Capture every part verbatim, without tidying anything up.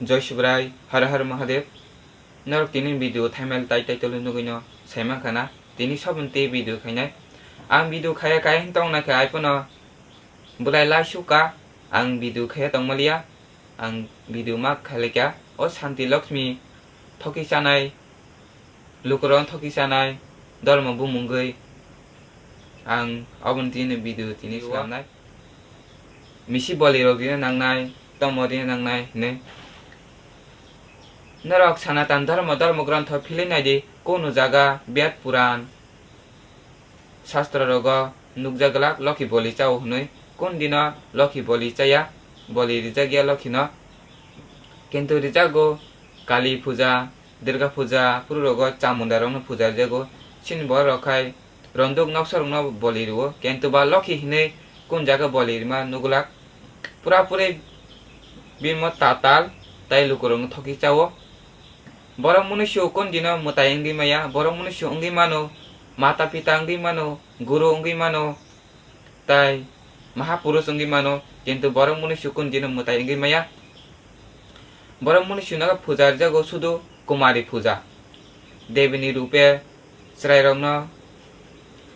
Joy Subrai, Har Har Mahadev. Norok tini video thumbnail tai title nugwi no sai mankha na. Tini soboni tei video khainai. Ang video khaya kaya hin tong naikha aipono bwlai lai suka. Ang video khaya tongmaliya. Ang video ma khalaikha. O Shanti Lakshmi thoki chanai, lukurok thoki chanai, dormo bumungwi ang oboni tini video tini swnamnai. Misi boli rok dina nangnai, tomo dina nangnai hinwi. Norok Sanatan Dharma, Dharma Grantho philwi naidi, kunu jaga, Bed Puran, Shastra rogo nukjak glak Lokhi boli chao hinwi. Kun dino Lokhi boli chaya, boli rijak ya Lokhi no. Kintu rijago Kali puja, Durga puja, phuru rogo Chamunda rokno puja rijago. Chini borok rok khai ronduk noksa rokno boli rwo, kintu ba Lokhi hinwi kun jaga boli rima nugulak. Pura puri bini mo tatal tai lukurokno thoki chao. Borok munusu kun dino mwtai wngwi maya, borok munusu wngwi mano, mata pita wngwi mano, guru wngwi mano, tai mahapurush wngwi mano, kintu borok munusu kun dino mwtai wngwi maya. Borok munusu no puja rijago sudu Kumari puja. Debini rupe chwrairokno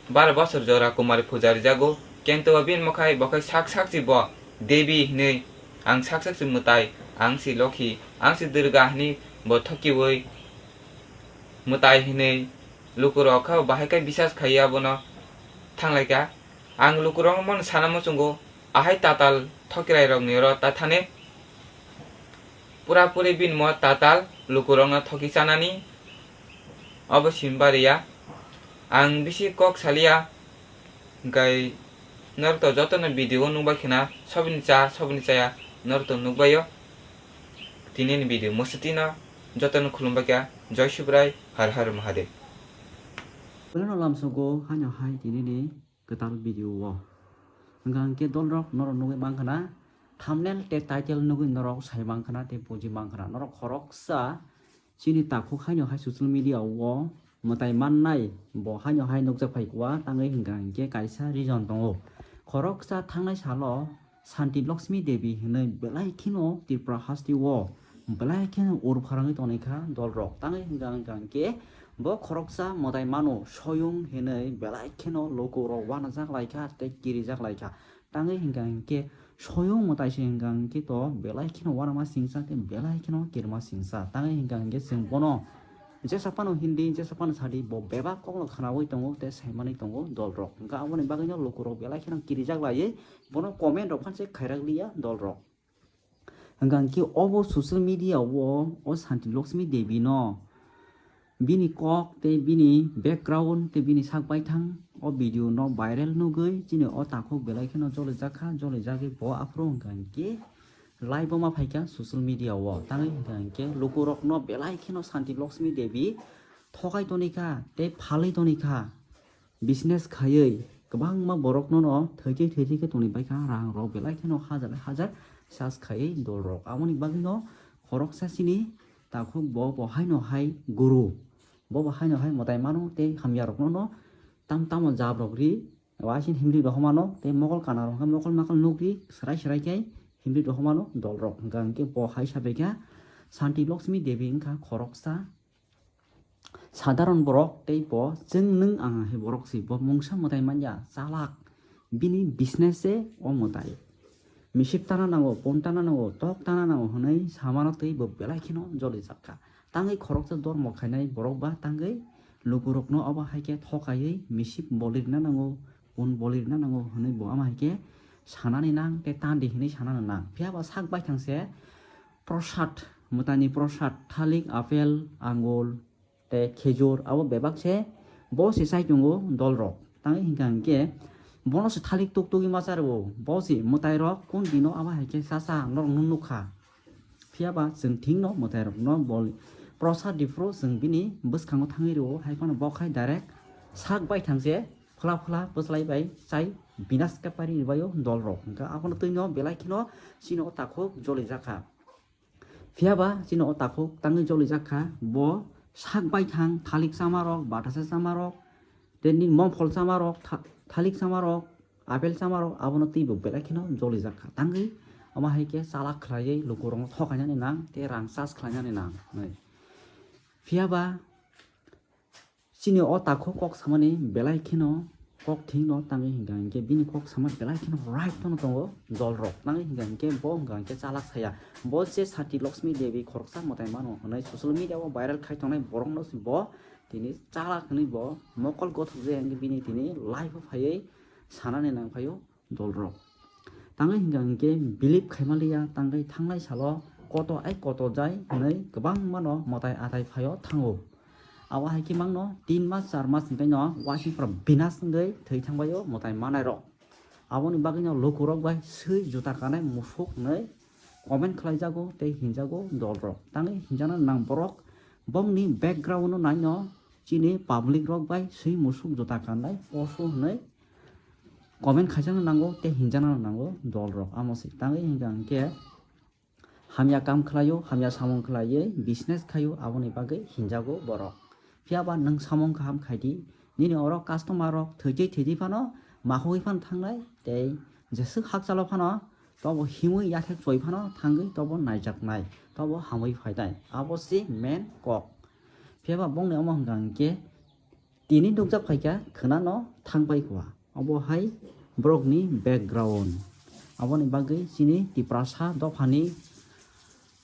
baro bosor jora Kumari puja rijago, kintu bini mokhai bo khai sak sak si bo Devi hinwi, ang sak sak si mwtai, ang si Lokhi, ang si Durga hinwi bo thokiwi mwtai hinwi lukurok kha bahai khe bisas khaiya bono thanglaikha. Ang lukurok mono sana muchungo, ahai tatal thokirai rokni oro ta thani. Pura puri bini mo tatal lukurokno thoki chanani obo simbariya. Ang bisi kok saliya, hwnkhe norok to jotono video o nukbai khna, sobini cha, sobini chaya norok to nukbaio. Tinini video mwswtino jotono khulumbai kha, Joy Subrai, Har Har Mahadev. Beleno lamsogo haino hai tinini kwtal video o. Hwnkha hwnkhe dolrok norok nugwi mankha na, thumbnail tei title nugwi norok sai mankha na tei buji mankha na. Norok khoroksa chini takhuk haino hai social media o mwtai mannai bo haino hai nukjak phai kua, tangwi hwnkha hwnkhe kaisa reason tongo. Khoroksa thangnai salo Shanti Lakshmi Devi hinwi belai kheno Tripura haste o belai kheno ur pharangwi tongwi kha dolrok. Tangwi hwnkha hwnkha hwnkhe bo khoroksa mwtai mano Soyung hinwi belai kheno lukurok uanajak lai kha tei kirijak lai kha. Tangwi hwnkha hwnkhe Soyung mwtai se hwnkha hwnkhe to belai kheno uanama singsa tei belai kheno kirima singsa. Tangwi hwnkha hwnkhe chwng bono jesa phano hindi, jesa phano sadi, bo bebak kokno khnaui tongo tei saimanwi tongo dolrok. Hwnkha aboni bagwino lukurok belai kheno kirijak laiwi bono comment rok phan se khairak liya dolrok. Hwnkha hwnkhe obo social media o o Shanti Lakshmi Devi no bini kok tei bini background tei bini sak baithang o video no viral nugwi chini o takhuk belai kheno jolijak kha, jolijagwi bo aphuru hwnkha hwnkhe live o ma phaikha social media o. Tangwi hwnkha hwnkhe lukurokno belai kheno Shanti Lakshmi Devi thokai tonikha tei phalwi tonikha. Business khaiwi kwbangma borokno no thwithi thwithi khe tongwi paikha, rang rok belai kheno hajar hajar search khaiwi dolrok. Aboni bagwino khoroksa chini takhuk bo bo haino hai guru, bo bo haino hai mwtai mano tei hamya rokno no tam tamo jab rok ri, waising himri rohormano tei mokol kana rok hwnkha mokol makol nukri, swrai swrai khe himri rohormano dolrok. Hwnkha hwnkhe bo hai sabaikha Shanti Lakshmi Devi wngkha khoroksa sadharon borok tei bo chwng nwng ang hai borok se, bo mungsa mwtai manya, chalak, bini business se o mwtai. Misip tana nango, pon tana nango, tok tana nango hwnwi samano tei bo belai kheno jolijak kha. Tangwi khoroksa dormo khainai borok ba tangwi lukurokno obo hai khe thokaiwi misip boli rwna nango, pon boli rwna nango hwnwi bo ama hai khe sanani nang tei tandi hwnwi sanani nang. Phiya ba sak baithang se prosad, mwtaini prosad, thalik, apel, angul, tei khejur, abo bebak se bo se chai tongo dolrok. Tangwi hwnkha hwnkhe bono se thalik tuk tugwi ma cha rwo, bo se mwtairok kun dino abo hai khe cha cha norok nuk nuk kha. Phiya ba chwng thik no mwtairokno bol prosad riphuru chwng bini bwskango thangwi rwo, hai phano bo khai direct sak baithang se phla phla bwslai bai chai binas khe pari rwbaio dolrok. Hwnkha abono twi no belai kheno chini o takhuk jolijak kha. Phiya ba chini o takhuk tangwi jolijak kha, bo sak baithang thalik chama rok, batasa chama rok, tei nini mongphol chama rok, tha-, thalik chama rok, apel chama rok, abono twi bo belai kheno jolijak kha. Tangwi Omo hai khe chalak khlaiwi lukurokno thokainani nang tei rang charge khlainani nang hwnwi. Phiya ba chini o takhuk kok samani belai kheno kok thingno tangwi hwnkha hwnkhe bini kok sama belai kheno right phano tongo dolrok. Tangwi hwnkha hwnkhe bo hwnkha hwnkhe chalak saya. Bo je Sati Lakshmi Devi khoroksa mwtai mano hwnwi social media o viral khai tongnai borokno bo tini chalak hwnwi bo mokol gothok je hwnkhe bini tini life o phaiwi sanani nang phaio dolrok. Tangwi hwnkha hwnkhe believe khaimaliya tangwi thangnai salo koto ai koto jai hwnwi kwbangmano mwtai atai phaio thango. Abo hai khe mangno tin mas char mas hwnkhe no uaisingphra binas wngwi thwi thangbaio mwtai manairok. Aboni bagwino lukurok bai swi juta kanai musuk hwnwi comment khlaijago tei hinjago dolrok. Tangwi hinjana nang borok bongni background no naino chini public rok bai swi musuk juta kanai poso hwnwi comment khaijana nango tei hinjana nango dolrok. Amo se tangwi hwnkha hwnkhe hamya kam khlaio, hamya samung khlaiwi business khaio, aboni bagwi hinjago borok. Phiya ba nwng samung kaham khaidi, nini oro customer rok thwijwi thwijwi phano, makhogwi phano thangnai, tei jeswk hakchalo phano, tobo himwi yathek choi phano thangwi tobo naijaknai, tobo hamwi phainai. Abo se main kok. Phiya ba bongni omo hwnkha hwnkhe tini nukjak phaikha khwnano thangbai kha. Obo hai borokni background. Aboni bagwi chini Tiprasa dophani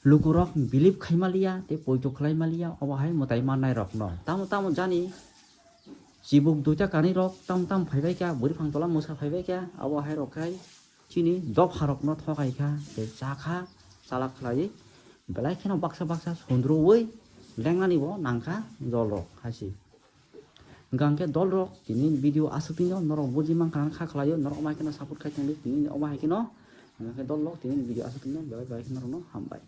lukurok believe khaimaliya tei poito khlaimaliya obo hai mwtai mannairokno. Tamo tamo jani chibuk duita kanirok tamo tamo phaibaikha, bwrwiphang tola mwsa phaibaikha, abo hai rok khai chini dopharokno thokaikha tei chakha, chalak khlaiwi belai kheno baksa baksa sundruwi lengnani bo nangkha dolrok hai se. Hwnkha hwnkhe dolrok tini video aswk tino norok buji mankha kha khlaio, norok omo hai kheno support khai tongdi tini omo hai kheno. Hwnkha hwnkhe dolrok tini video aswk tino belai belai kheno norokno hambai.